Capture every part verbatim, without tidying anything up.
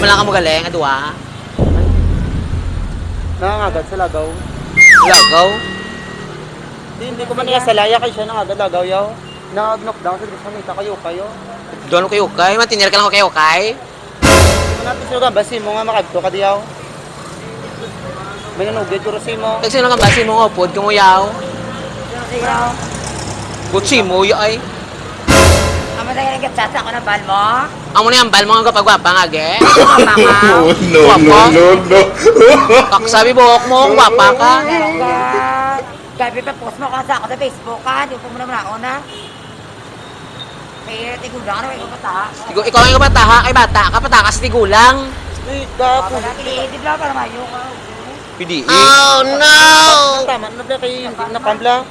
Wala ka magaling, adwa. Nangangagad sa lagaw. Lagaw? Di, hindi ko man iya sa laya kay siya nangagad lagaw, yaw. Nag-knock down sa gusto nita kayo kayo. Doon kayo kay, matinir ka lang kayo kay. Ano natin sila ba si mo nga makagto ka diyaw? May nanugid ko si mo. Kag sino nga ba si mo nga upod ka mo yaw? Sino siya? Kutsi mo, ya, ay. Amo na yung nagchat sa ako ng bal mo? Amo na yung bal mo nga gapagwapa nga, ge? Gapagwapa ka? Oh, no, Guwapa? No, no, no. Paksabi buhok mo, ang gwapa ka. Gabi pa post mo kung sa ako sa Facebook, ha? Di ko muna muna, ha? Kaya tigulang, ano, ikaw pataha? Tigu-, ikaw ang kapataha, kay bata ka, pataka sa tigulang. Ay, ka, Wala, pwede. Di, di ba, para mayo ka? Pwede eh. Oh, no! Tama na, bla, kay hindi na pambla.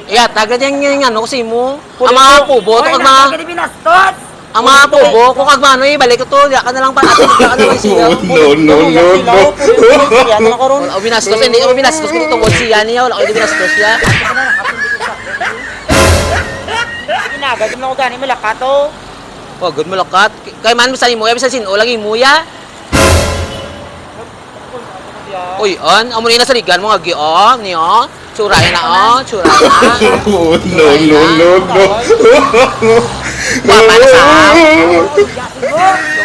Iya, taga din yung, yung ano, kasi mo. Ang mga pubo, Oy, kag mga, nagkakita binastos! Ang mga pubo, kung kag mano, ibalik ko to, diya ka na lang pa, diya ka na lang siya. No, no, no, no. Yan na karon. Wala ko binastos, hindi ko binastos, kung tungkol siya niya, wala ko binastos siya. Ginagad mo lang ko gani, malakat, oh. Oh, good malakat. Kay man, bisan mo, bisan sin-o, lagi mo, ya. Uy, an, amo ni nasaligan mo nga gi-, oh, ni, oh. Tsura na, oh, tsura na. Oh, no, no, no, no. Guwapa na sa.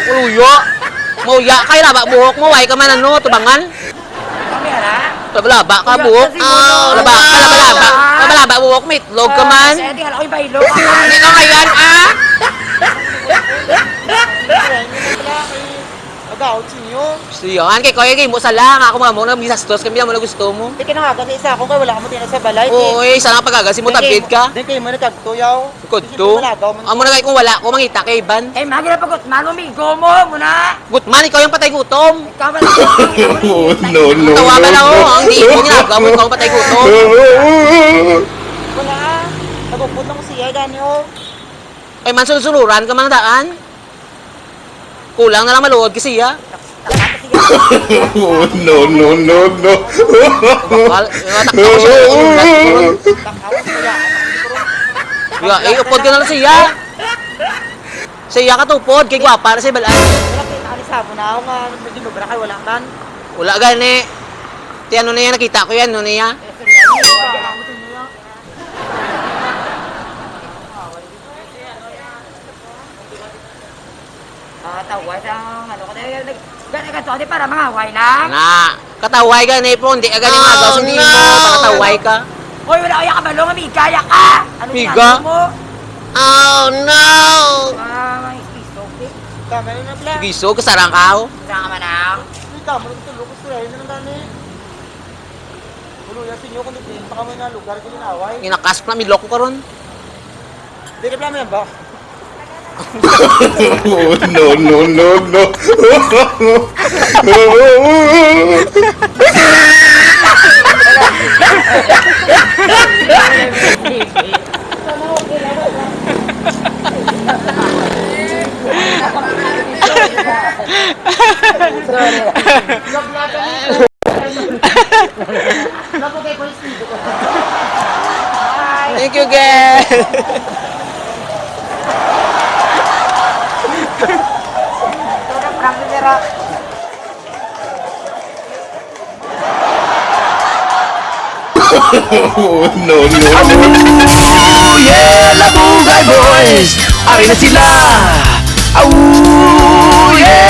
Uy, ya. Mauya kay laba buhok mo, way ka man ano, tubangan. Laba-laba ka buhok. Laba ka, laba-laba. Laba-laba buhok, may itlog ka man. Di ka kayan, ah. Agaw, sinyo. Siya, an kay kuya, kay mo sa lang, ako mga mo na, bisastos kami, mo na gusto mo. Di ka na nga, isa ako, kay wala ka mo tinan sa balay, Oo, eh, sana pagaga, si mo tabid ka. Di kay mo nagkagto, yaw. Kudto? Amo na kay kung wala ko, mangita kay Iban. Eh, magi na pag-utman mo, migo mo, muna. Gutman, ikaw yung patay gutom. Ikaw ba? Oh, no, no, Tawa ka no, lang, no. Oh, ang di mo ginagawa mo, ikaw ang patay gutom. Wala, ah. Nagupot lang siya, gani, oh. Ay, man, sunsuluran ka man daan. Kulang na lang maluod ka siya. Oh, no, no, no, no. Bakal, matakbo ko siya. Ya, eh, upod ka na lang siya. Siya ka tupod, kay gwapa na siya, balaan. Wala kita ni sabo na ako nga, medyo mabrakal, wala man. Wala gani. Ti ano na yan, nakita ko yan, ano na yan. Eh, seryoso, wala. Ah, tawag sa, ano ko na yun, nag-, gani ka to, di para mangaway lang? Na, kataway gani po, hindi ka gani Oh, magaw sa nimo, no! Pakataway ka. Oy, wala kaya kabalo nga migaya ka! Ano Miga? ginagawa mo? Oh, no! Ah, may ispiso, eh. Tama na na, Bla. Giso, kasarang ka, oh. Saan ka man, ah? Uy, tama na, tulog ko, sulayan na lang gani. Buluya sa inyo kung di pa kamo nga lugar ko ginaway. Ginakas pa, milok ko karon. Di ka pala ba? Oh, no, no, no, no. Thank you, girl. Oh, no, no, no. Oh, yeah, Labugay Boys! Ari na sila! Oh, yeah!